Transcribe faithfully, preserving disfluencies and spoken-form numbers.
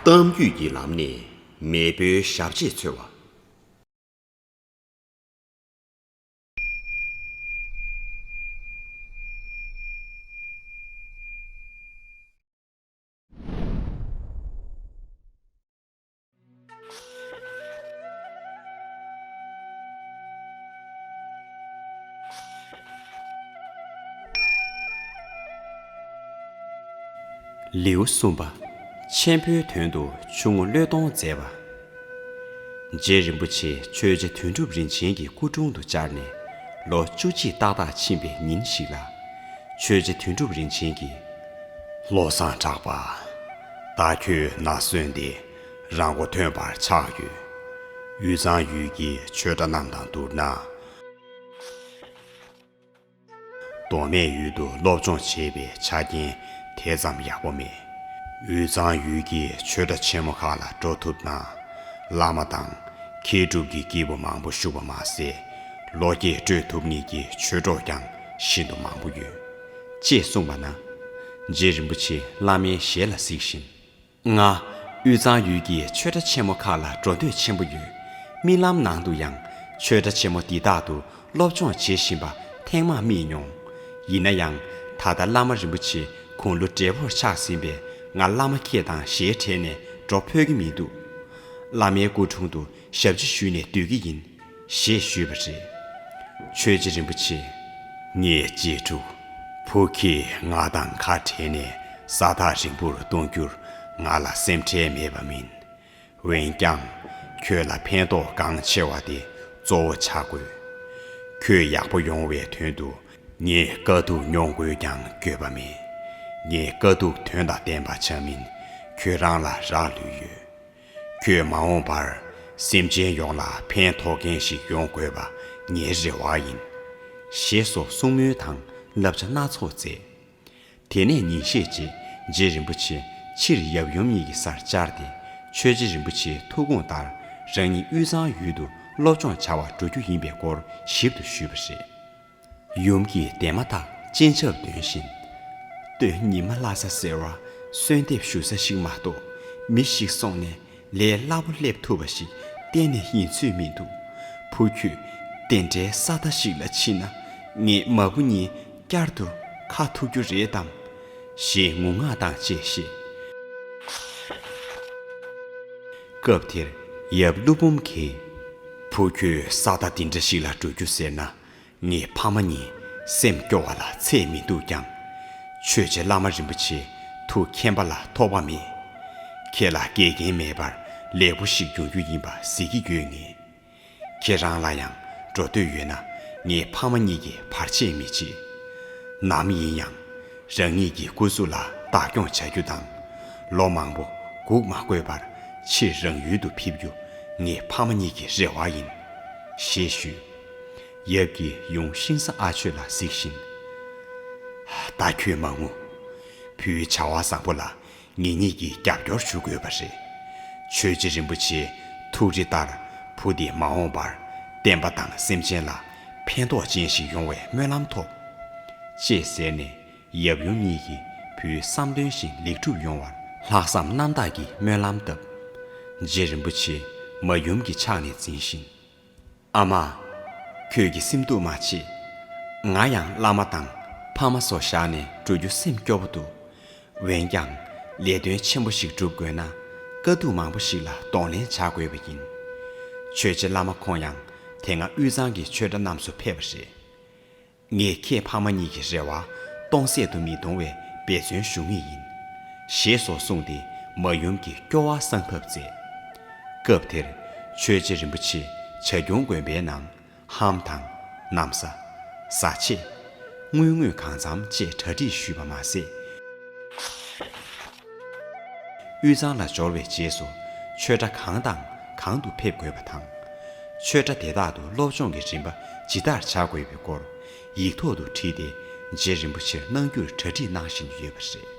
གཏམ་རྒྱུད་ཀྱི་ལམ་ནས་མེས་པོའི་ཞབས་རྗེས་འཚོལ་བ། ལེའུ་གསུམ་པ། ཆེན་པོའི་དོན་དུ་ཆུང་ངུ་བློས་གཏོང་མཛད་པ། རྗེ་རིན་པོ་ཆེ་ཆོས་རྗེ་དོན་གྲུབ་རིན་ཆེན་གྱི་སྐུ་དྲུང་དུ་བཅར་ནས་ལོ་བཅུ་གཅིག་ཏག་ཏག་ཕྱིན་པའི་ཉིན་ཞིག་ལ། ཆོས་རྗེ་དོན་གྲུབ་རིན་ཆེན་གྱིས། བློ་བཟང་གྲགས་པ། ད་ཁྱོད་ན་གསོན་ཏེ་རང་མགོ་ཐོན་པར་ཆགས་ཡོད། དབུས་གཙང་ཡུལ་གྱི་ཆོས་གྲྭ་རྣམས་དང་བསྡུར་ན། མདོ་སྨད་ཡུལ་དུ་སློབ་སྦྱོང་བྱེད་པའི་ཆ་རྐྱེན་དེ་ཙམ་ཡག་པོ་མེད། དབུས་གཙང་ཡུལ་གྱི་ཆོས་གྲྭ་ཆེན་མོ་ཁག་ལ་འགྲོ་ཐུབ་ན། བླ་མ་དང་མཁས་གྲུབ་ཀྱི་སྐྱེས་བུ་མང་པོ་བཞུགས་པ་མ་ཟད། བློ་སྐྱེད་སྤྲོད་ཐུབ་མཁན་གྱི་ཆོས་གྲོགས་ཀྱང་ཤིན་ཏུ་མང་པོ་ཡོད། ཅེས་གསུངས་པ་ན། རྗེ་རིན་པོ་ཆེ་བླ་མའི་ཞལ་ལ་གཟིགས་བཞིན། ང་དབུས་གཙང་ཡུལ་གྱི་ཆོས་གྲྭ་ཆེན་མོ་ཁག་ལ་འགྲོ་འདོད་ཆེན་པོ་ཡོད། རྨི་ལམ་ནང་དུ་ཡང་ཆོས་གྲྭ་ཆེན་མོ་འདི་དག་ཏུ་སློབ་སྦྱོང་བྱེད་བཞིན་པ་ཐེངས་མང་རྨིས་མྱོང་། ཡིན་ན་ཡང་ད་ལྟ་བླ་མ་རིན་པོ་ཆེ་དགུང་ལོ་བགྲེས་པོར་ཆགས་ཟིན་པས། ང་བླ་མ་ཁྱེད་དང་ཞལ་བྲལ་ནས་འགྲོ་ཕོད་ཀྱི་མི་འདུག། བླ་མའི་སྐུ་དྲུང་དུ་ཞབས་ཕྱི་ཞུས་ནས་སྡོད་ཀྱི་ཡིན། ཞེས་ཞུས་པ་རེད། ཆོས་རྗེ་རིན་པོ་ཆེ། ངའི་གཅེས་ཕྲུག། བུ་ཁྱེད་ང་དང་ཁ་བྲལ་ནས་ས་ཐག་རིང་པོར་གཏོང་རྒྱུར་ང་ལ་སེམས་ཁྲལ་མེད་པ་མིན། འོན་ཀྱང་། ཁྱོད་ལ་ཕན་ཐོགས་གང་ཆེ་བ་དེ་གཙོ་བོ་ཆགས་དགོས། ཁྱོད་ཡག་པོ་ཡོང་བའི་དོན་དུ་ངས་དཀའ་སྡུག་མྱོང་དགོས་ཀྱང་འགྱོད་པ་མེད། ངས་དཀའ་སྡུག་དོན་དང་ལྡན་པ་བྱ་མིན་ཁྱོད་རང་ལ་རག་ལུས་ཡོད། ཁྱོད་མ་འོངས་པར་སེམས་ཅན་ཡོངས་ལ་ཕན་ཐོགས་མཁན་ཞིག་ཡོང་དགོས་པ་ངའི་རེ་བ་ཡིན། ཞེས་སོགས་གསུང་མོལ་དང་བསླབ་བྱ་སྣ་ཚོགས་མཛད། དེ་ནས་ཉིན་ཤས་རྗེས་རྗེ་རིན་པོ་ཆེ་ཕྱིར་ཡབ་ཡུམ་གཉིས་ཀྱི་སར་བཅར་ཏེ། ཆོས་རྗེ་རིན་པོ་ཆེའི་ཐུགས་དགོངས་ལྟར་རང་ཉིད་དབུས་གཙང་ཡུལ་དུ་སློབ་སྦྱོང་བྱ་བར་འགྲོ་རྒྱུ་ཡིན་པའི་སྐོར་ཞིབ་ཏུ་ཞུས་པ་རེད། ཡུམ་གྱིས་དེ་མ་ཐག་སྤྱན་ཆབ་འདོན་བཞིན། སྟོད་ཉི་མ་ལྷ་ས་ཟེར་བ་གསོལ་འདེབས་ཞུ་ས་ཞིག་མ་གཏོགས་མི་ཞིག་སོང་ནས་ལས་སླ་པོ་སླེབས་ཐུབ་པ་ཞིག་གཏན་ནས་ཡིན་ཚོད་མི་འདུག། བུ་ཁྱོད་དེ་འདྲའི་ས་མཐའ་ཞིག་ལ་ཕྱིན་ན་ངེད་མ་བུ་གཉིས་བསྐྱར་དུ་ཁ་ཐུག་རྒྱུ་རེད་དམ། ཞེས་ངུ་ངག་དང་བཅས་བཤད། སྐབས་དེར་ཡབ་ཀླུ་འབུམ་གྱིས། བུ་ཁྱོད་ས་མཐའ་འདི་འདྲ་ཞིག་ལ་འགྲོ་རྒྱུ་ཟེར་ན། ངའི་ཕ་མ་གཉིས་སེམས་སྐྱོ་བ་ལ་ཚད་མི་འདུག་ཀྱང་། ཆོས་རྗེ་བླ་མ་རིན་པོ་ཆེ་ཐུགས་མཁྱེན་པ་ལ་ཐོགས་པ་མེད། ཁྱེད་ལ་འགལ་རྐྱེན་མེད་པར་ལེགས་པོ་ཞིག་ཡོང་རྒྱུ་ཡིན་པ་གཟིགས་ཀྱི་ཡོད་ངེས། ཁྱེད་རང་ལ་ཡང་འགྲོ་འདོད་ཡོད་ན་ངའི་ཕ་མ་གཉིས་ཀྱིས་བར་ཆད་མི་བྱེད། ནམ་ཡིན་ཡང་རང་ཉིད་ཀྱི་སྐུ་གཟུགས་ལ་བདག་སྐྱོང་བྱ་རྒྱུ་དང་། ལོ་མང་པོ་སྒུག་མ་དགོས་པར་ཕྱིར་རང་ཡུལ་དུ་ཕེབས་རྒྱུ་ངའི་ཕ་མ་གཉིས་ཀྱི་རེ་བ་ཡིན། ཞེས་ཞུས། ཡབ་ཀྱིས་ཡུམ་ཤིང་བཟའ་ཨ་ཆོས་ལ་གཟིགས་བཞིན། ད་ཁྱོད་མ་ངུ། བུའི་བྱ་བ་བཟང་པོ་ལ་ངེད་གཉིས་ཀྱིས་རྒྱབ་སྐྱོར་ཞུ་དགོས་པ་རེད། ཆོས་རྗེ་རིན་པོ་ཆེའི་ཐུགས་རེ་ལྟར་བུ་འདི་མ་འོངས་པར་བསྟན་པ་དང་སེམས་ཅན་ལ་ཕན་ཐོགས་ཅན་ཞིག་ཡོང་བའི་སྨོན་ལམ་ཐོབ། ཅེས་ཟེར་ནས་ཡབ་ཡུམ་གཉིས་ཀྱིས་བུའི་བསམ་དོན་བཞིན་ལེགས་གྲུབ་ཡོང་བར་ལྷག་བསམ་རྣམ་དག་གིས་སྨོན་ལམ་བཏབ། རྗེ་རིན་པོ་ཆེ་མ་ཡུམ་གྱི་ཕྱག་ནས་འཛིན་བཞིན། ཨ་མ། ཁྱོད་ཀྱི་སེམས་སྡུག་མ་བྱེད། ང་ཡང་བླ་མ་དང་ཕ་མ་སོགས་བཞག་ནས་འགྲོ་རྒྱུ་སེམས་སྐྱོ་པོ་འདུག། འོན་ཀྱང་ལས་དོན་ཆེན་པོ་ཞིག་སྒྲུབ་དགོས་ན་དཀའ་སྡུག་མང་པོ་ཞིག་ལ་གདོང་ལེན་བྱ་དགོས་པ་ཡིན། ཆོས་རྗེ་བླ་མ་ཁོང་ཡང་དེ་སྔ་དབུས་གཙང་གི་ཆོས་གྲྭ་རྣམས་སུ་ཕེབས་པ་རེད། ངས་ཁྱེད་ཕ་མ་གཉིས་ཀྱི་རེ་བ་སྟོང་ཟད་དུ་མི་གཏོང་བའི་འབད་བརྩོན་ཞུ་ངེས་ཡིན། ཞེས་སོགས་གསུངས་ཏེ་མ་ཡུམ་གྱི་སྐྱོ་བ་སངས་ཐབས་མཛད། སྐབས་དེར་ཆོས་རྗེ་རིན་པོ་ཆེ་བྱ་ཁྱུང་དགོན་པའི་ནང་ལྷམ་དང་ན་བཟའ། བཟའ་ཆས། དངུལ་དངོས་གང་འཚམ་བཅས་གྲ་སྒྲིག་ཞུས་པ་མ་ཟད། དབུས་གཙང་ལ་འབྱོར་བའི་རྗེས་སུ་ཆོས་གྲྭ་གང་དང་གང་དུ་ཕེབས་དགོས་པ་དང་། ཆོས་གྲྭ་དེ་དག་ཏུ་སློབ་སྦྱོང་གི་རིམ་པ་ཇི་ལྟར་བྱ་དགོས་པའི་སྐོར་ཡིག་ཐོག་ཏུ་བྲིས་ཏེ་རྗེ་རིན་པོ་ཆེར་གནང་རྒྱུར་གྲ་སྒྲིག་གནང་བཞིན་ཡོད་པ་རེད།